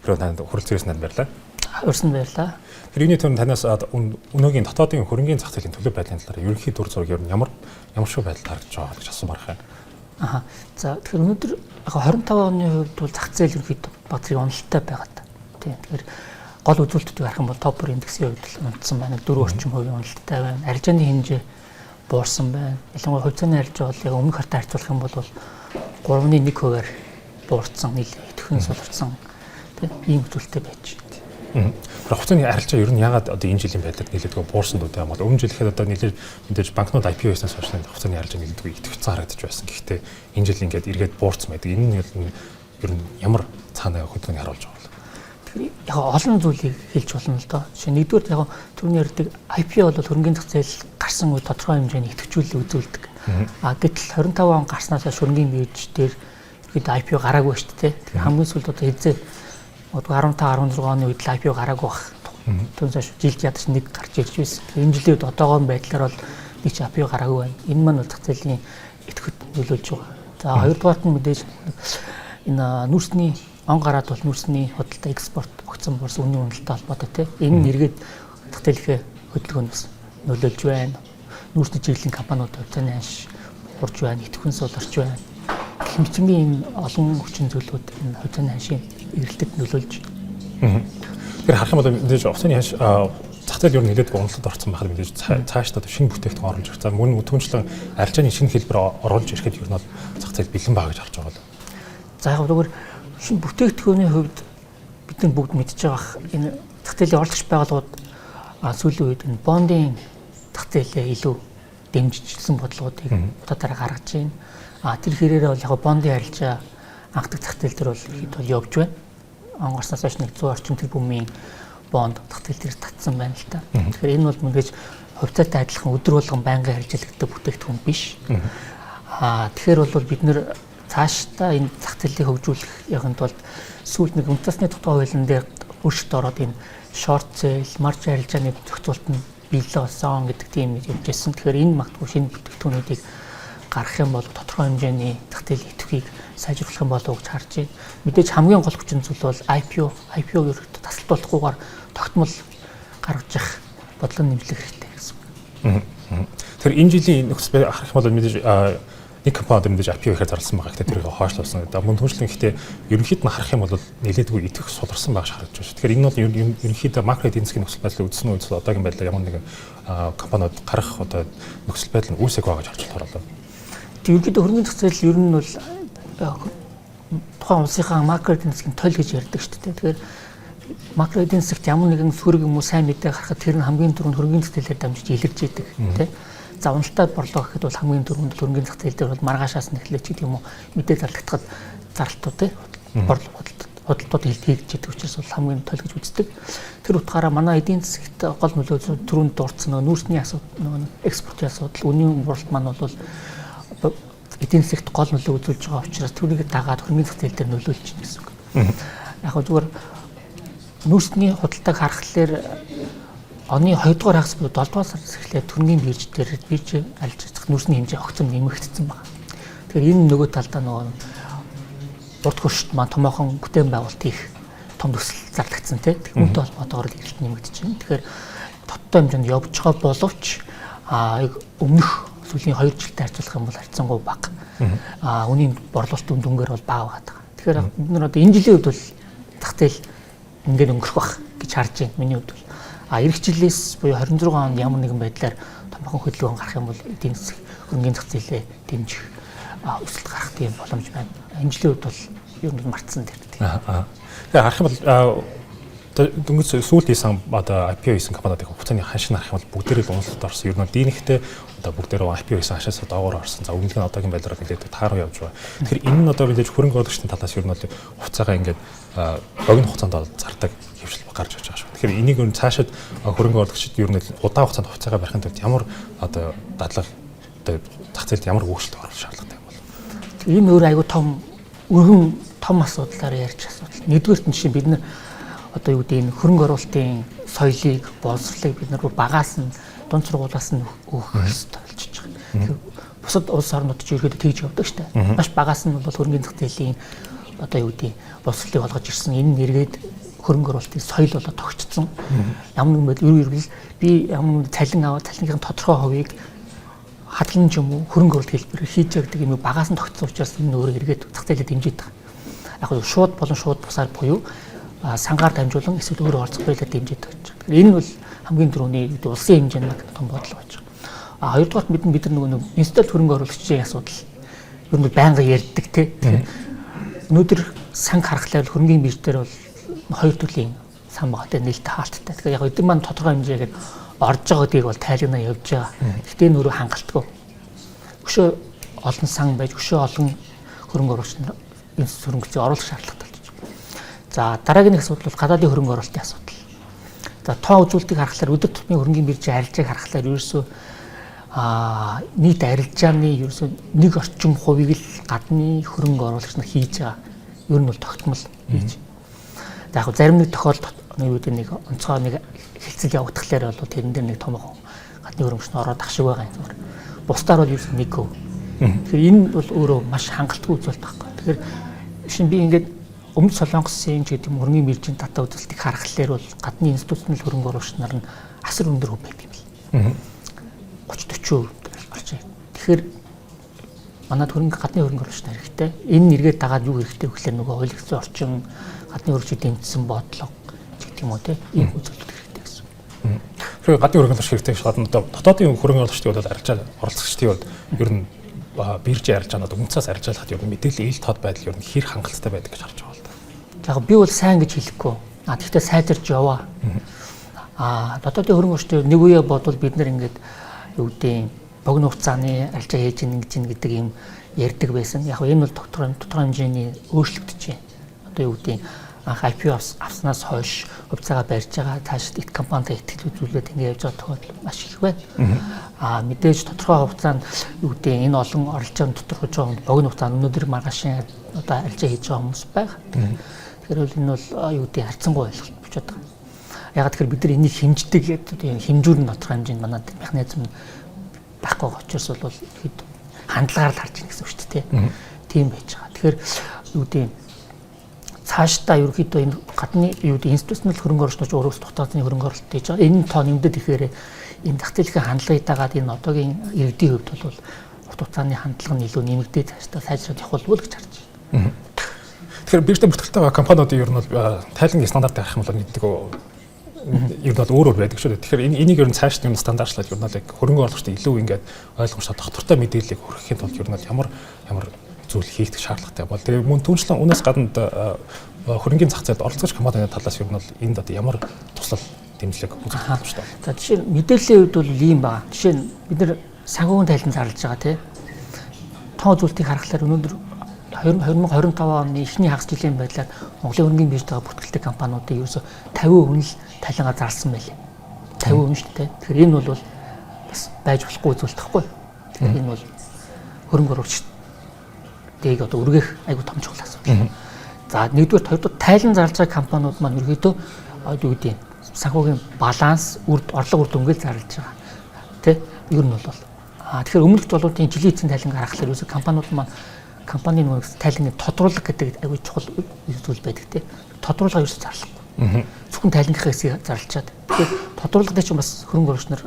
Хэрвээ танд хүрэлцээрсэн танд баярлалаа. Урьсан баярлалаа. Тэр юуны түрүүнд танаас өнөөгийн дотоодын хөрөнгийн зах зээлийн төлөв байдлын талаар ерөнхий дүр зураг ер нь ямар ямар шиг байдал харагдаж байгаа гэж асуумаар байна. Аха. За, тэгэхээр өнөөдөр яг 25 оны хувьд бол зах зээл ерөнхийдөө баг зэрэг уналттай байгаа та. Тийм. Тэгэхээр гол үзүүлэлтүүдийг харах юм бол TOPIR индексийн хувьд л унтсан байна. 4 орчим хувийн уналттай байна. Арилжааны хэмжээ буурсан байна. Ялангуяа хувьцааны арилжаа бол яг өмнөх хартаа харьцуулах юм бол 3.1%-аар буурсан, нэлээд идэвхэн суларсан, тийм, ийм үзүүлэлттэй байж байна. Хувьцааны арилжаа ер нь яагаад одоо энэ жилийн байдлаар нэлээдгүй буурсан дүү юм бол өмнө жил ихэд одоо нэлээд мэдээж банкнууд IPO хийснээс хойш хувьцааны арилжаа нэлээдгүй идэвхсэн харагдаж байсан. Гэхдээ энэ жил ингээд эргээд буурсан байдаг. Энэ нь ер нь ямар цаанаа хөдөлгөөнийг харуулж байгаа вэ? Тэгэхээр яг олон зүйлийг хэлж болно л доо. Жишээ нэгдүгээр, яг түрүүний ярьдаг IPO бол хөрөнгөний зах зээл гарсан үе тодорхой хэмжээний идэвхжүүлэл үзүүлдэг. А гэтэл 25 он гарснаас хойш хөрөнгөний бирж дээр ерөөдөө IPO гараагүй шүү дээ. Тэгэхээр хамгийн сүүлд одоо хэзээ, 15 16 оны үед л IPO гараагүй бах. Түүнээс хойш жилд ядаж нэг гарч ирж байсан. Энэ жилийн үед одоогоон байдлаар бол нэг ч IPO гараагүй байна. Энэ маань бол зах зээлийн идэвхтэд нөлөөлж байгаа. За, хоёрдугаарт нь мэдээж энэ нүүрсний он гараад бол нүүрсний худалдаа, экспорт огцон буурсан, үнийн уналттай холбоотой, тийм. Энэ нь эргээд зах зээлийнхээ хөдөлгөөнд бас нөлөөлж байна. Нүүрсний чиглэлийн компаниуд хувьцааны ханш буурч байна, идэвхэн суларч байна. Гэх мэтчингийн энэ олон хүчин зүйлүүд энэ хувьцааны ханшийн эрэлтэд нөлөөлж байна. Тэгэхээр харах юм бол мэдээж хувьцааны ханш, зах зээл ер нь нэлээд уналтад орсон байхад мэдээж цаашдаа шинэ бүтээгдэхүүн оруулж ирэх. За, мөн түүнчлэн арилжааны шинэ хэлбэр оруулж ирэхэд ер нь бол зах зээл бэлэн байгаа гэж харж байгаа бол. За, яг зүгээр шинэ бүтээгдэхүүний хувьд бид нар бүгд мэдж байгаа, энэ зах зээлийн орлогч байгууллагууд сүүлийн үед энэ бондын зах зээлээ илүү дэмжижсэн бодлогоодыг удаадараа гаргаж байна. А тэр хэрээрээ бол яг бондын арилжаа анхдаг зах зээл дээр бол ихэд бол явж байна. Он гарснаас хойш нэг 100 орчим тэрбумын бонд зах зээл дээр татсан байна л та. Тэгэхээр энэ бол мэдээж хувьцаатай адилхан өдөр болгон байнгын арилжаалагддаг бүтээгдэхүүн биш. Аа, тэгэхээр бол бид нэр цаашдаа энэ зах зээлийг хөгжүүлэх явахын тулд сүүлд нэг үндэсний тодорхой хуулийн дээр өөрчлөлт ороод энэ short sell, марж арилжааны зохицуулалт нь биелэл болсон гэдэг тийм явж байсан. Тэгэхээр энэ магадгүй шинэ бүтээгдэхүүнүүдийг гаргах юм бол тодорхой хэмжээний зах зээлийн идэвхийг сайжруулах юм болов уу гэж харж байна. Мэдээж хамгийн гол хүчин зүйл бол IPO, IPO ерөөхдөө тасалт болохгүйгээр тогтмол гаргаж явах бодлого нэмжлэх хэрэгтэй гэсэн. Тэгэхээр энэ жилийн нөхцөл байдал харах юм бол мэдээж нэг компани одоо мэдээж IPO ихээр зарласан байгаа. Гэхдээ тэрийг хойшлуулсан. Мөн түншлэн гэхдээ ерөнхийд нь харах юм бол нэлээдгүй идэвх суларсан байх харагдаж байна. Тэгэхээр энэ бол ерөнхийдөө макро эдийн засгийн нөхцөл байдлыг үзсэн үндсэл одоогийн байдлаар ямар нэгэн компаниуд гарах одоо нөхцөл байдал нь үүсээг байгаа гэж харж болохоор байна. Тэг ерөнхийдөө хөрөнгөний зах зээл ер нь бол тухайн улсынхаа макро эдийн засгийн толь гэж ярьдаг шүү дээ. Тэгэхээр макро эдийн засагт ямар нэгэн сөрөг юм уу сайн мэдээ гаргахад тэр нь хамгийн түрүүнд хөрөнгөний зах зээлээр дамжиж илэрч идэг, тийм. За, уналтаа борлоо гэхэд бол хамгийн түрүүнд хөрөнгөний зах зээл дээр бол маргаашаас нь эхлэж гэдэг юм уу мэдээ зарлагдахад зарлалтууд, тийм, борлого худалдууд хийгдэж идэг учраас бол хамгийн толь гэж үздэг. Тэр утгаараа манай эдийн засагт гол нөлөө түрүүнд дурдсан нөгөө нүүрсний асуудал, нөгөө экспортын асуудал, үнийн бууралт маань бол эдийн засагт гол нөлөө үзүүлж байгаа учраас түүнийг дагаад хөрөнгөний зах зээл дээр нөлөөлж байна гэсэн үг. Яг гоо зүгээр нүүрсний худалдааг харахаар оны 2 дугаар хагас буюу 7 дугаар сараас эхлээд хөрөнгөний бирж дээр бирж арилжах нүүрсний хэмжээ огцом нэмэгдсэн байна. Тэгэхээр энэ нөгөө талдаа нөгөө урд хөршид маань томоохон бүтээн байгуулалт хийх том төсөл зарлагдсан, тийм. Үүнтэй холбоотойгоор л эрэлт нэмэгдэж байна. Тэгэхээр тодтой хэмжээнд явж байгаа боловч өмнөх сүүлийн 2 жилтэй харьцуулах юм бол харьцангуй бага. А үнийн борлуулалт үн дүнгээр бол бага байгаа. Тэгэхээр бид нар одоо энэ жилийн хувьд бол зах зээл ингээд өнгөрөх бах гэж харж байна. Миний хувьд бол ирэх жилээс буюу 26 онд ямар нэгэн байдлаар томоохон хөдөлгөөн гарах юм бол эдийн засаг, хөрөнгөний зах зээлээ дэмжих өсөлт гарах тийм боломж байна. Энэ жилийн хувьд бол ер нь мартсан дээр. Тэгээ харах юм бол дөнгөж сүүлд хийсэн одоо IPO хийсэн компаниудын хугацааны ханш нь харах юм бол бүгдээрээ л уналтад орсон. Ер нь дийлэнхтэй одоо бүгдээрээ IPO хийсэн ханшаас доогоор орсон. За, үнэлгээ нь одоогийн байдлаар нэлээд тааруу явж байгаа. Тэгэхээр энэ нь одоо мэдээж хөрөнгө оруулагчдын талаас ер нь бол хугацаагаа ингээд богино хугацаанд зардаг хэвшил гарч ирж байгаа шүү. Тэгэхээр энийг ер нь цаашид хөрөнгө оруулагчид ер нь удаан хугацаанд хугацаагаа барихын тулд ямар одоо дадлага, одоо зах зээлд ямар өөрчлөлт оруулах шаардлагатай юм бол? Энэ өөр айгу том өргөн том асуудлаар ярьж асуудал. Нэгдүгээрт нь жишээ бид нар одоо юу гэдэг энэ хөрөнгө оруулалтын соёлыг, боловсролыг бид нар багаас нь, дунд сургуулиас нь өгөх ёстой болчихж байгаа. Тэгэхээр бусад улс орнууд ч ерөөдөө тэгж явдаг шүү дээ. Маш багаас нь бол хөрөнгөний зах зээлийн одоо юу гэдэг боловсролыг олгож ирсэн. Энэ нь эргээд хөрөнгө оруулалтын соёл болоо тогтцсон. Ямар нэгэн байдлаар ерөнхийдөө би ямар нэгэн цалин аваад цалингийнхын тодорхой хувийг хадгалан ч юм уу хөрөнгө оруулалт хэлбэрээр хийж байгаа гэдэг юм багаас нь тогтсон учраас энэ өөрөө эргээд зах зээлээ дэмжиж байгаа. Яг нь шууд болон шууд бусаар буюу сангаар дамжуулан эсвэл өөрөө оролцох байдлаар дэмжиж байгаа гэж. Тэгэхээр энэ бол хамгийн түрүүний улсын хэмжээнд том бодлого байж байгаа. А хоёрдугаарт бид нар нөгөө институт хөрөнгө оруулагчдын асуудал ер нь байнга ярьдаг те. Тэгэхээр өнөөдөр санг харахлаар хөрөнгөний бирж дээр бол хоёр төрлийн сан байгаа те, нээлттэй хаалттай. Тэгэхээр яг эдгээр маань тодорхой хэмжээгээр орж байгаа гэдгийг бол тайлгнаа явж байгаа. Гэхдээ энэ өөрөө хангалтгүй. Өшөө олон сан байж, өшөө олон хөрөнгө оруулагч нар институт хөрөнгөцөө оруулах шаардлагатай болж байна. За дараагийн нэг асуудал бол гадаадын хөрөнгө оруулалтын асуудал. За тоо үзүүлэлтийг харахлаар өдөр тутмын хөрөнгөний биржийн арилжааг харахлаар ерөөсөө нийт арилжааны ерөөсөө нэг орчим хувийг л гадны хөрөнгө оруулагч нар хийж байгаа. Ер нь бол тогтмол хийж. За яг зарим нэг тохиолдолд нэг үедээ нэг онцгой нэг хэлцэл явагдахлаар бол тэрэн дээр нэг томоохон гадны хөрөнгөч нь ороод ах шиг байгаа юм зүгээр. Бусдаар бол ерөөсөө 1%. Тэгэхээр энэ бол өөрөө маш хангалтгүй үзүүлэлт байхгүй. Тэгэхээр шин би ингээд Өмнөд Солонгосын ч гэдэг юм хөрөнгөний биржийн дата үзүүлэлтийг харахлаар бол гадны институционал хөрөнгө оруулагч нар нь асар өндөр хөв байдаг юм бэл. 30 40% орж байна. Тэгэхээр манад хөрөнгө гадны хөрөнгө оруулагч нар хэрэгтэй. Энэ нэргээд дагаад юу хэрэгтэй вэ гэхээр нөгөө хууль зүйн орчин, гадны хөрөнгөчийг дэмжсэн бодлого гэдэг юм уу те, ийм үзүүлэлт хэрэгтэй гэсэн. Тэгэхээр гадны хөрөнгө оруулагч хэрэгтэй гэж гадна одоо дотоодын хөрөнгө оруулагчдын бол арилжаа оролцогчдын хувьд ер нь биржийн арилжаанууд өмнөцөөс арилжаалахад ер нь мэдээлэл ил тод байдал ер нь хэр хангалттай байдаг гэж харж байгаа л да. Яг би бол сайн гэж хэлэхгүй. А тэгвэл сайжирч яваа. А дотоодын хөрөнгө оруулагчдын нэг үе бодвол бид нар ингээд юу гэдэг богино хугацааны арилжаа хийж ин ингэж ин гэдэг юм ярьдаг байсан. Яг энэ бол тодорхой хэмжээний өөрчлөгдөж байна. Одоо юу гэдэг анх IPO авснаас хойш хувьцаагаа барьж байгаа цаашид ит компанитай итгэл үзүүлээд ингэ явж байгаа тохиолдол маш их байна. А мэдээж тодорхой хугацаанд юу гэдэг энэ олон арилжааны дотор хож байгаа богино хугацаанд өнөөдөр маргаашийн одоо арилжаа хийж байгаа хүмүүс байгаа. Тэгэхээр бол энэ бол юу гэдэг харьцангуй ойлголт болчиход байгаа. Яг тэгэхээр бид нар энийг хэмждэг хэмжүүр нь тодорхой хэмжээнд манай механизм байхгүй учраас бол хэд хандлагаар л харж байна гэсэн үг шүү дээ. Тийм байж байгаа. Тэгэхээр юу гэдэг цаашдаа ерөнхийдөө энэ гадны юу гэдэг институционал хөрөнгө оруулагч өөрөөс дотоодны хөрөнгө оруулалт хийж байгаа. Энэ тоо нэмдэд ихээр энэ зах зээлийн хандлагыг дагаад энэ одоогийн иргэдийн хувьд бол урт хугацааны хандлага нь илүү нэмэгдээд цаашдаа сайжраад явах болов уу гэж харж байна. Тэгэхээр биржтэй бүртгэлтэй байгаа компаниудын ер нь бол тайлангийн стандарт авах юм бол нэгдэг ер нь бол өөр өөр байдаг шүү дээ. Тэгэхээр энийг ер нь цааш нь стандартчлаад ер нь бол яг хөрөнгө оруулагчдад илүү ингээд ойлгомжтой тогтвортой мэдээллийг хүргэхийн тулд ер нь бол ямар ямар зүйл хийх шаардлагатай бол тэгээ мөн түншлэн үнээс гадна хөрөнгөний зах зээлд оролцогч компанийн талаас ер нь бол энд одоо ямар туслал дэмжлэг үзүүлэх боломжтой. За жишээ нь мэдээллийн хувьд бол ийм байгаа. Жишээ нь бид нар санхүүгийн тайлан зарлж байгаа тий. Тоо үзүүлэлтийг харахлаар өнөөдөр 2025 оны эхний хагас жилийн байдлаар Монголын хөрөнгөний биржид байгаа бүртгэлтэй компаниудын ерөөсө 50% нь л тайлангаа зарласан байлээ. 50% шүү дээ. Тэгэхээр энэ бол бас байж болохгүй үзүүлэлт байхгүй. Тэгэхээр энэ бол хөрөнгө оруулагчдыг одоо үргэх айгүй том чухал асуудал. За нэгдүгээр, хоёрдугаар тайлан зарлж байгаа компаниуд маань ерөөдөө юу гэдэг юм санхүүгийн баланс, үр орлого үр дүнгээл зарлж байгаа. Тэ? Ер нь бол тэгэхээр өмнөх жолоодын жилийн эцсийн тайланг харахлаар ерөөсө компаниуд маань компани нөгөө тайлангийн тодруулга гэдэг айгүй чухал зүйл байдаг тий. Тодруулга ерөөсө зарлахгүй. Зөвхөн тайлангийнхаа хэсгийг зарлчаад. Тэгэхээр тодруулга дээр чинь бас хөрөнгө оруулагч нар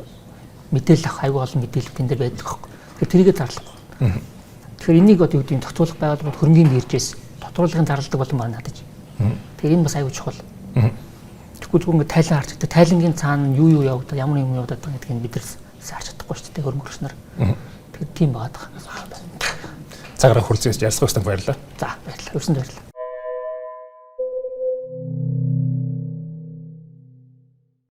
мэдээлэл авах айгүй олон мэдээлэл энэ дээр байдаг байхгүй. Тэгэхээр тэрийгэ зарлахгүй. Тэгэхээр энийг одоо юу гэдэг нь зохицуулах байгууллагууд хөрөнгөний биржээс тодруулгын зарладаг болон байна надад. Тэгэхээр энэ бас айгүй чухал. Тэгэхгүй зүгээр ингээд тайлан харж чаддаг. Тайлангийн цаана юу юу явагдаад, ямар юм явагдаад байгаа гэдгийг бид нар харж чадахгүй шүү дээ хөрөнгө оруулагч нар. Тэгэхээр тийм байгаа. Цагаараа хүрэлцэн ярьцгаа өстөн баярлалаа. За баярлалаа. Өрсөнд баярлалаа.